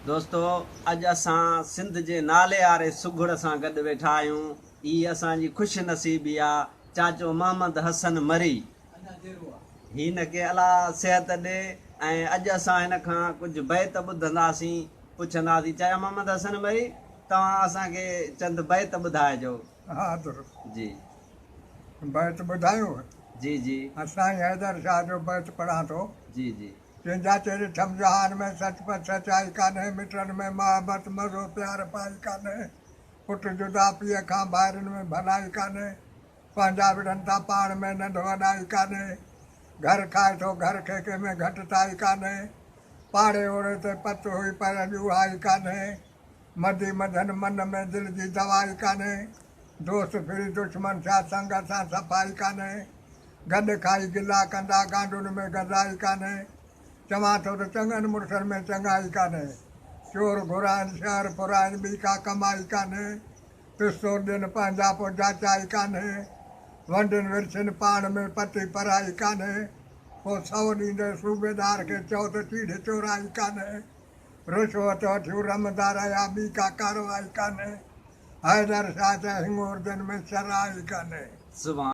دوستو اڄ اسان سنڌ جي ناليواري سگهڙ سان گڏ ويٺا آهيون. هي اسان جي خوش نصيبي آ چاچو محمد حسن مري. هن کي الله صحت ڏي ۽ اڄ اسان هن کان ڪجهه بيت ٻڌنداسين پڇنداسين چاچا محمد حسن مري توهان اسان کي چند بيت ٻڌائجو. ها درست. جي. بيت ٻڌايون؟ جي جي. سائين حيدر شاهه جو بيت پڙهان ٿو. جي جي. جنهن جاتي ڏٺم جهان ۾ سچ پچ سچائي ڪانهي، مٽن ۾ محبت مزو پيار پائي ڪانهي، پٽ جدا پيء کان ڀائرن ۾ ڀلائي ڪانهي، پنهنجا وڙهن ٿا پاڻ ۾ ننڍ وڏائي ڪانهي، گهر کائي ٿو گهر کي ڪنهن ۾ گهٽتائي ڪانهي، پاڙي اوڙي تي پت هئي پر اڄ اهائي ڪانهي، مدي منجهن من ۾ دل جي دوائي ڪانهي، دوست ڦري دشمن ٿيا سنگ سان صفائي ڪانهي، گڏ کائي گلا ڪندا گانڊن ۾ غذائي ڪانهي، چوان ٿو ته چڱن مڙسن ۾ چڱائي ڪانهي، چور گهرائن شهر ڦرائن ٻي ڪا ڪمائي ڪانهي، پستول ڏين پنهنجا پوء جاچائي ڪانهي، ونڊين ورڇين پاڻ ۾ پتي پرائي ڪانهي، پوء سئو ڏيندي صوبيدار کي چئو ته چيڙهه چورائي ڪانهي. رشوت وٺيون رمندا رهيا ٻي ڪا ڪارروائي ڪانهي، حيدر شاهه چئي هڱوردن ۾ شرائي ڪانهي. سبحان.